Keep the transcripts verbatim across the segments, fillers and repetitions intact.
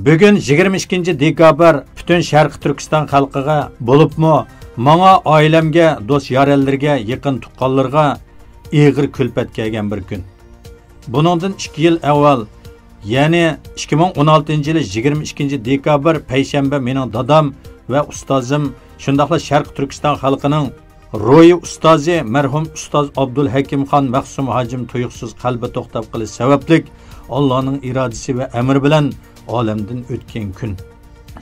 بۈگۈن يىگىرمە ئىككىنچى دېكابىر پۈتۈن شەرقىي تۈركىستان خەلقىگە، بولۇپمۇ ماڭا، ئائىلەمگە، دوست-يارەنلىرىگە، يېقىن تۇغقانلىرىغا ئېغىر كۈلپەت كەلگەن بىر كۈن. بۇنىڭدىن ئىككى يىل ئەۋۋەل، يەنى ئىككى مىڭ ئون ئالتىنچى يىلى يىگىرمە ئىككىنچى دېكابىر پەيشەنبە مېنىڭ دادام ۋە ئۇستازىم، شۇنداقلا شەرقىي تۈركىستان خەلقىنىڭ روھىي ئۇستازى مەرھۇم ئۇستاز ئابدۇلھەكىمخان مەخسۇم ھاجىم تۇيۇقسىز قەلبى توختاپ قېلىش سەۋەبلىك، ئاللانىڭ ئىرادىسى ۋە ئەمرى بىلەن ئالەمدىن ئۆتكەن كۈن.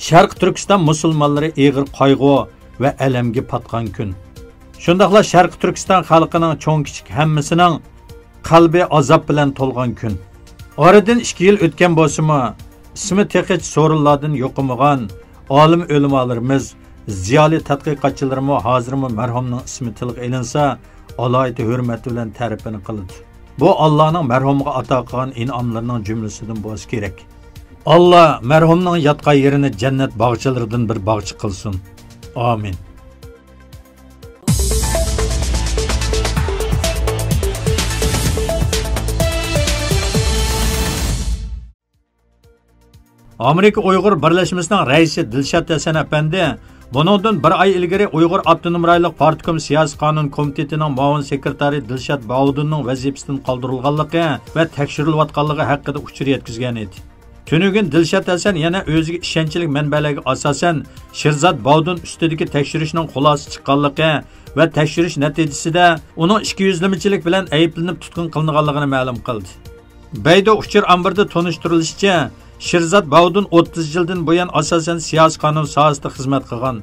شەرقىي تۈركىستان مۇسۇلمانلىرى ئېغىر قايغۇ ۋە ئەلەمگە پاتقان كۈن. شۇنداقلا شەرقىي تۈركىستان خەلقىنىڭ چوڭ-كىچىك ھەممىسىنىڭ قەلبى ئازاب بىلەن تولغان كۈن. ئارىدىن ئىككى يىل ئۆتكەن بولسىمۇ، ئىسمى تېخىچە سورۇنلاردىن يوقىمىغان ئالىم ئۆلىمالىرىمىز، زىيالىي تەتقىقاتچىلىرىمۇ ھازىرمۇ مەرھۇمنىڭ ئىسمى تىلغا ئېلىنسا، ئالاھىدە ھۆرمەت بىلەن تەرىپىنى قىلىدۇ. بۇ ئاللانىڭ مەرھۇمغا ئاتا قىلغان ئىنئاملىرىنىڭ جۈملىسىدىن بولسا كېرەك. ئاللا مەرھۇمنىڭ ياتقان يېرىنى جەننەت باغچىلىرىدىن بىر باغچە قىلسۇن. ئامىن. ئامېرىكا ئۇيغۇر بىرلەشمىسىنىڭ رەئىسى دىلشات ھەسەن ئەپەندى بۇنىڭدىن بىر ئاي ئىلگىرى ئۇيغۇر ئاپتونوم رايونلۇق پارتكوم سىياسىي قانۇن كومىتېتىنىڭ مۇئاۋىن سېكرېتارى دىلشات باۋۇدۇننىڭ ۋەزىپىسىدىن قالدۇرۇلغانلىقى ۋە تەكشۈرۈلۈۋاتقانلىقى ھەققىدە ئۇچۇر يەتكۈزگەن ئىدى. تۈنۈگۈن دىلشات ھەسەن يەنە ئۆزىگە ئىشەنچلىك مەنبەلەرگە ئاساسەن، شىرزات باۋۇدۇن ئۈستىدىكى تەكشۈرۈشنىڭ خۇلاسە چىققانلىقى ۋە تەكشۈرۈش نەتىجىسىدە ئۇنىڭ ئىككىيۈزلىمىچىلىك بىلەن ئەيىبلىنىپ تۇتقۇن قىلىنغانلىقىنى مەلۇم قىلدى. بەيدۇ ئۇچۇر ئامبىرىدا تونۇشتۇرۇلۇشىچە، شىرزات باۋۇدۇن ئوتتۇز يىلدىن بۇيان ئاساسەن سىياسىي قانۇن ساھەسىدە خىزمەت قىلغان.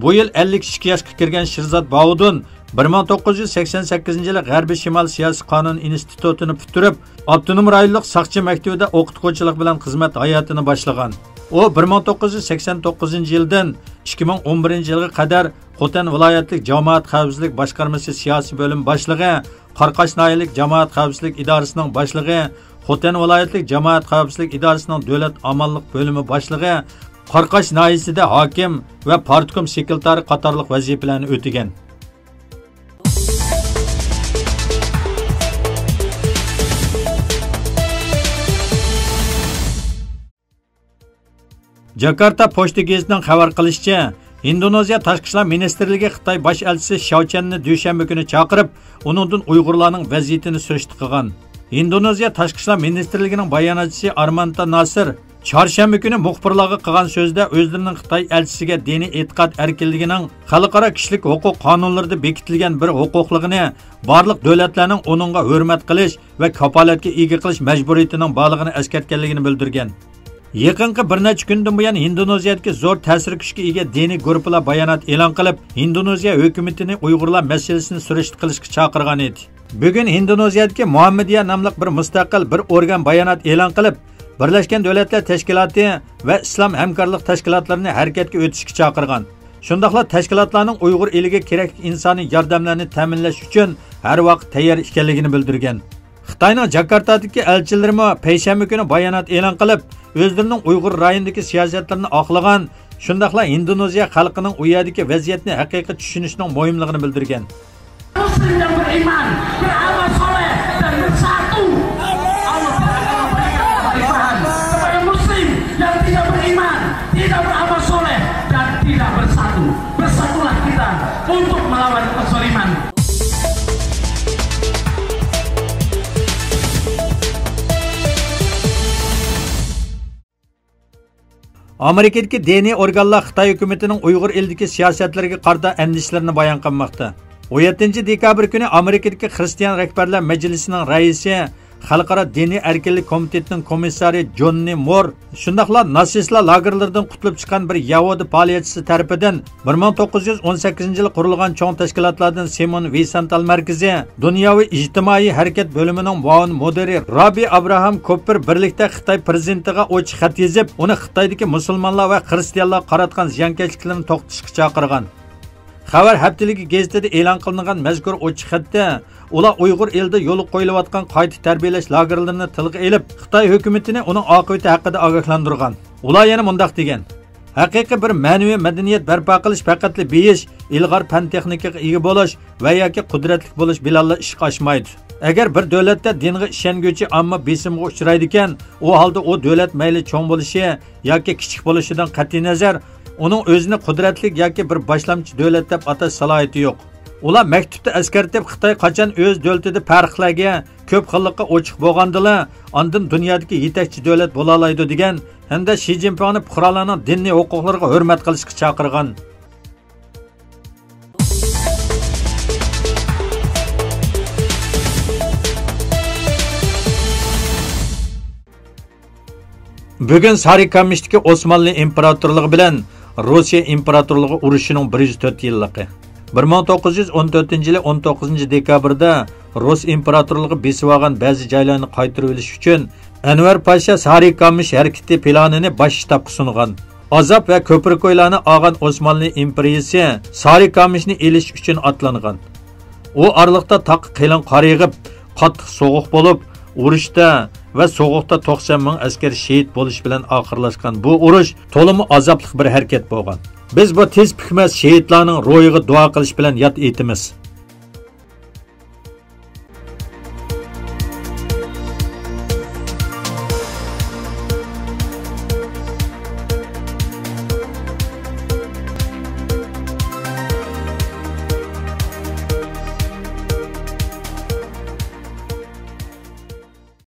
بۇ يىل ئەللىك ئىككى ياشقا كىرگەن شىرزات باۋۇدۇن بىر مىڭ توققۇز يۈز سەكسەن سەككىزىنچى يىلى غەربىي شىمال سىياسىي قانۇن ئىنستىتۇتىنى پۈتتۈرۈپ، ئاپتونوم رايونلۇق ساقچى مەكتىۋىدە ئوقۇتقۇچىلىق بىلەن خىزمەت ھاياتىنى باشلىغان. ئۇ بىر مىڭ توققۇز يۈز سەكسەن توققۇزىنچى يىلدىن ئىككى مىڭ ئون بىرىنچى يىلغا قەدەر خوتەن ۋىلايەتلىك جامائەت خەۋپسىزلىك باشقارمىسى سىياسىي بۆلۈم باشلىقى، قاراقاش ناھىيەلىك جامائەت خەۋپسىزلىك ئىدارىسىنىڭ باشلىقى، خوتەن ۋىلايەتلىك جامائەت خەۋپسىزلىك ئىدارىسىنىڭ دۆلەت ئامانلىق بۆلۈمى باشلىقى، قاراقاش ناھىيەسىدە ھاكىم ۋە پارتكوم سېكرېتارى قاتارلىق ۋەزىپىلەرنى ئۆتىگەن. جاكارتا پوچتا گېزىتىنىڭ خەۋەر قىلىشىچە، ھىندونېزىيە تاشقى ئىشلار مىنىستىرلىكى خىتاي باش ئەلچىسى شياۋ چيەننى دۈشەنبە كۈنى چاقىرىپ، ئۇنىڭدىن ئۇيغۇرلارنىڭ ۋەزىيىتىنى سۈرۈشتە قىلغان. ھىندونېزىيە تاشقى ئىشلار مىنىستىرلىكىنىڭ باياناتچىسى ئارمانتا ناسىر چارشەنبە كۈنى مۇخبىرلارغا قىلغان سۆزىدە ئۆزلىرىنىڭ خىتاي ئەلچىسىگە دىنىي ئېتىقاد ئەركىنلىكىنىڭ خەلقئارا كىشىلىك ھوقۇق قانۇنلىرىدا بېكىتىلگەن بىر ھوقۇقلۇقىنى، بارلىق دۆلەتلەرنىڭ ئۇنىڭغا ھۆرمەت قىلىش ۋە كاپالەتكە ئىگە قىلىش مەجبۇرىيىتىنىڭ بارلىقىنى ئەسكەرتكەنلىكىنى بىلدۈرگەن. يېقىنقى بىر نەچچە كۈندىن بۇيان ھىندونېزىيەدىكى زور تەسىر كۈچكە ئىگە دىنىي گۇرۇپپىلار بايانات ئېلان قىلىپ، ھىندونېزىيە ھۆكۈمىتىنى ئۇيغۇرلار مەسىلىسىنى سۈرۈشتە قىلىشقا چاقىرغان ئىدى. بۈگۈن ھىندونېزىيەدىكى مۇھاممىدىيە ناملىق بىر مۇستەقىل بىر ئورگان بايانات ئېلان قىلىپ، بىرلەشكەن دۆلەتلەر تەشكىلاتى ۋە ئىسلام ھەمكارلىق تەشكىلاتلىرىنى ھەرىكەتكە ئۆتۈشكە چاقىرغان. شۇنداقلا تەشكىلاتلارنىڭ ئۇيغۇر ئېلىگە كېرەكلىك ئىنسانىي ياردەملەرنى تەمىنلەش ئۈچۈن ھەر ۋاقىت تەييار ئىكەنلىكىنى بىلدۈرگەن. خىتاينىڭ جاكارتادىكى ئەلچىلىرىمۇ پەيشەنبە كۈنى بايانات ئېلان قىلىپ، ئۆزلىرىنىڭ ئۇيغۇر رايونىدىكى سىياسەتلىرىنى ئاقلىغان، شۇنداقلا ھىندونېزىيە خەلقىنىڭ ئۇ يەردىكى ۋەزىيەتنى ھەقىقىي چۈشىنىشىنىڭ مۇھىملىقىنى بىلدۈرگەن. Muslim yang beriman, beramal soleh, dan bersatu. Allah Taala memberikan kekalifahan kepada Muslim yang tidak beriman, tidak beramal soleh, dan tidak bersatu. Bersatulah kita untuk melawan kezaliman. ئامېرىكىدىكى دىنىي ئورگانلار خىتاي ھۆكۈمىتىنىڭ ئۇيغۇر ئېلىدىكى سىياسەتلىرىگە قارىتا ئەندىشىلىرىنى بايان قىلماقتا. ئون يەتتىنچى دېكابىر كۈنى ئامېرىكىدىكى خىرىستىيان رەھبەرلەر مەجلىسىنىڭ رەئىسى، خەلقئارا دىنىي ئەركىنلىك كومىتېتىنىڭ كومىسسارى جوننى مور، شۇنداقلا ناتسىستلار لاگېرلىرىدىن قۇتۇلۇپ چىققان بىر يەھۇدىي پائالىيەتچىسى تەرىپىدىن بىر مىڭ توققۇز يۈز ئون سەككىزىنچى يىلى قۇرۇلغان چوڭ تەشكىلاتلاردىن سىمون ۋىسېنتال مەركىزى دۇنياۋى ئىجتىمائىي ھەرىكەت بۆلۈمىنىڭ مۇئاۋىن مۇدىرى رابى ئابراھام كوپپېر بىرلىكتە خىتاي پىرېزىدېنتىغا ئوچۇق خەت يېزىپ، ئۇنى خىتايدىكى مۇسۇلمانلار ۋە خىرىستىيانلارغا قاراتقان زىيانكەشلىكلىرىنى توختىتىشقا چاقىرغان. خەۋەر ھەپتىلىكى گېزىتىدە ئېلان قىلىنغان مەزكۇر ئوچۇق خەتتە، ئۇلار ئۇيغۇر ئېلىدە يولغا قويۇلۇۋاتقان قايتا تەربىيەلەش لاگېرلىرىنى تىلغا ئېلىپ، خىتاي ھۆكۈمىتىنى ئۇنىڭ ئاقىۋىتى ھەققىدە ئاگاھلاندۇرغان. ئۇلار يەنە مۇنداق دېگەن: ھەقىقىي بىر مەنىۋى مەدەنىيەت بەرپا قىلىش پەقەتلا بېيىش، ئىلغار پەن-تېخنىكىغا ئىگە بولۇش ۋە ياكى قۇدرەتلىك بولۇش بىلەنلا ئىشقا ئاشمايدۇ. ئەگەر بىر دۆلەتتە دىنغا ئىشەنگۈچى ئامما بېسىمغا ئۇچرايدىكەن، ئۇ ھالدا ئۇ دۆلەت مەيلى چوڭ بولۇشى ياكى كىچىك بولۇشىدىن قەتئىينەزەر، ئۇنىڭ ئۆزىنى قۇدرەتلىك ياكى بىر باشلامچى دۆلەت دەپ ئاتاش سالاھىيىتى يوق. ئۇلار مەكتۇپتا ئەسكەرتىپ، خىتاي قاچان ئۆز دۆلىتىدە پەرقلەرگە، كۆپ خىللىققا ئوچۇق بولغاندىلا، ئاندىن دۇنيادىكى يېتەكچى دۆلەت بولالايدۇ دېگەن ھەمدە شى جىنپىڭنى پۇقرالارنىڭ دىنىي ھوقۇقلىرىغا ھۆرمەت قىلىشقا چاقىرغان. بۈگۈن سارى كامىشتىكى ئوسمانلى ئىمپېراتورلۇقى بىلەن روسىيە ئىمپېراتورلۇقى ئۇرۇشىنىڭ بىر يۈز تۆت يىللىقى. بىر مىڭ توققۇز يۈز ئون تۆتىنچى يىلى ئون توققۇزىنچى دېكابىردا رۇس ئىمپېراتورلۇقى بېسىۋالغان بەزى جايلارنى قايتۇرۇۋېلىش ئۈچۈن ئەنۋەر پاشا سارى كامىش ھەرىكىتى پىلانىنى باش شتابقا سۇنغان. ئازاب ۋە كۆپرىكويلارنى ئالغان ئوسمانلى ئىمپېرىيىسى سارى كامىشنى ئېلىش ئۈچۈن ئاتلانغان. ئۇ ئارىلىقتا تاغقا قېلىن قار يېغىپ، قاتتىق سوغۇق بولۇپ، ئۇرۇشتا ۋە سوغۇقتا توقسان مىڭ ئەسكەر شېھىت بولۇش بىلەن ئاخىرلاشقان بۇ ئۇرۇش تولىمۇ ئازابلىق بىر ھەرىكەت بولغان. بىز بۇ تېز پۈكمەس شېھىتلارنىڭ روھىغا دۇئا قىلىش بىلەن ياد ئېتىمىز.